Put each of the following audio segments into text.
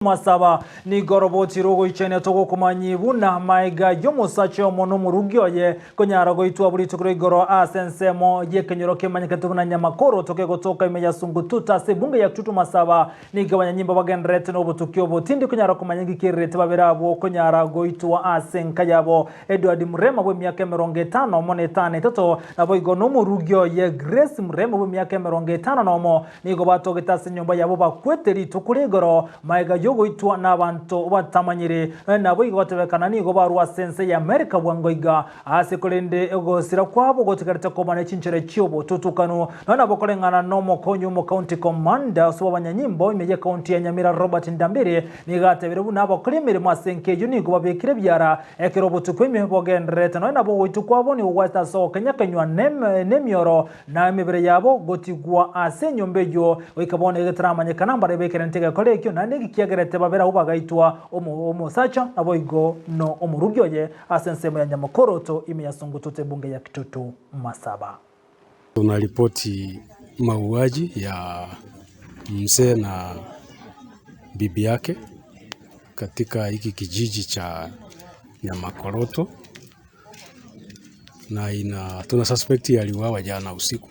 Masaba nigo roboti rogoichania togokomanyi buna maega y'omosacha omo nomorugi oye konyara goitwa buna rituko rigoro ase ensemo y'ekenyoro kemanyekete buna Nyamakoro tokegotoka ime ya Sungututa ase ebunge ya Kitutu Masaba. Nigo abanyanyimbo bagendererete nobotuki obo tindi konyara komanya inki kererete babere abwo konyara goitwa ase enka yabo. Edward Mrema bw'emiaka 50 omo na etano etato naboigo nomorugi oye Grace Mrema bw'emiaka 51. Nigo batogete ase enyomba yabo bakwete rituko rigoro, magega y'ogoitwa nabanto batamanyiri. Naboigo gotebekana nigo barwa ase ense y'Amerika bwango iga, ase korende ogosira kwabo gotigarete koba ne chinchera chi'obotutukanu. Nonya nabo koreng'ana nomokonyi omokaunti commander ase bw'abanyanyimbo ime y'ekaunti ya Nyamira Robert Ndambiri nigo atebire buna abakori emeremo ase enka eyio nigo babekire ebiara ekero obotuko ime bogendererete. Nonya nabo ogoitwa kwabo nigo gwaete ase ogokenya-kenywa nemioro Na emebere yabo gotigwa ase enyomba eyio goika bono egetaramanyekana mbarebe ekerente egekora ekio, naende eki kiagerete babere abwo bagaitwa, omosacha naboigo no omorugi oye, ase ensemo ya Nyamokoroto ime ya Sungututu ebunge ya Kitutu Masaba. Tunaripoti mauaji ya mzee na bibi yake katika hiki kijiji cha Nyamakoroto. Na ina tuna suspect aliuawa jana usiku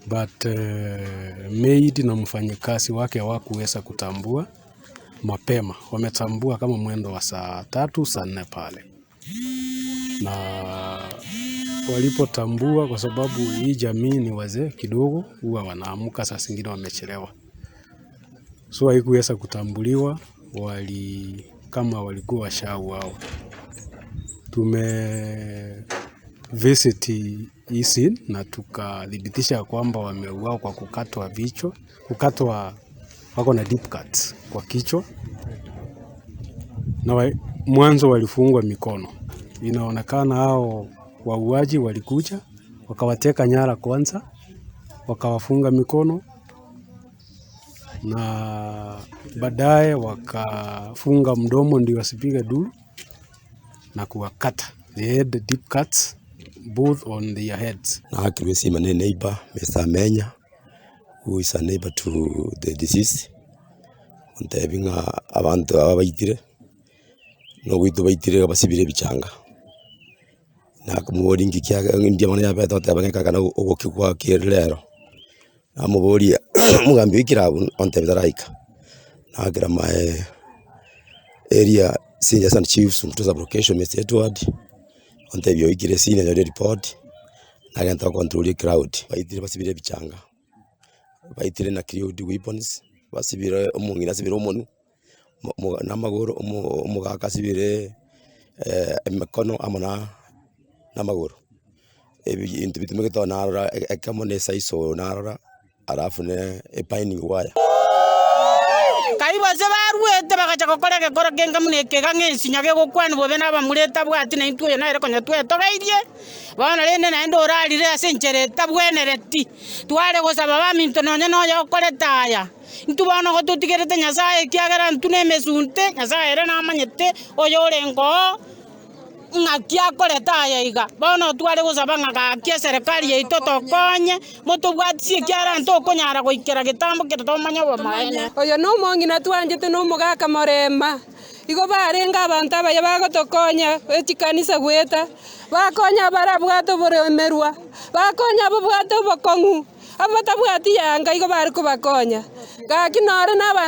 but maid na mfanyikazi wake hawakuweza kutambua mapema, wametambua kama mwendo wa saa tatu saa nne pale, na walipotambua, kwa sababu hii jamii ni wazee kidogo, huwa wanaamuka saa zingine wamechelewa, so haikuweza kutambuliwa wali kama walikuwa washauawa. Tume visit hii scene na tukathibitisha kwamba wameuawa kwa kukatwa vichwa, kukatwa wako na deep cuts kwa kichwa na mwanzo walifungwa mikono. Inaonekana hao wauaji walikuja wakawateka nyara kwanza, wakawafunga mikono na baadaye wakafunga mdomo ndio wasipige duru na kuwakata. They had deep cuts both on their heads. Naakirwe esima ne neighbour Mr Amenya who is a neighbour to the deceased, ontebia ng'a abanto aba baitire, nogoitwa baitire basibire ebichanga. Nakomoboria inki kiagerire inki bono yabete oteba ng'a ekero ogokigwa kere rero. Namoboria omogambi oikire abwo ontebia taraika, nakera my area senior assistant chief Sungutu sub location Mr Edward, ontebia oikire esini anyore eripoti, nagenda gocontrol ecrowd, baitire basibire ebichanga, baitire na crude weapons, basibire omong'ina asibire omonwe, na amagoro omogaka asibire emikono amo na amagoro. Ebinto bitumegete oo narora ekemo na esaiso narora alafu ne epining wire. Kai gose baruete bagacha gokora egekoro kenga buna ekega ng'a ensinyo gegokwanwa bobe na abamura etabwati, na intwe oyo nere konya twetogeirie. Bono rende naende orarire ase enchera etabwenereti. Tware gosaba baminto nonya noyo okorete aya. Intwe bono gototigerete Nyasae ekiagera intwe nemesunte, Nyasae ere namanyete oyorenge oo. Ng'aki akorete aya iga? Bono tware gosaba ng'a gaki eserekari yaito tokonye, motobwatisie ekiagera ntokonyara goikera getambo kere tomanye obomaene. Oyo nomong'ina twanchete na omogaka morema, igo barenge abanto abaya bagotokonya echikanisa goeta, bakonya abarabwate oboremerwa, bakonya ababwate obokong'u, abatabwati yanga igo bare kobakonya. Gaki nore na abanto.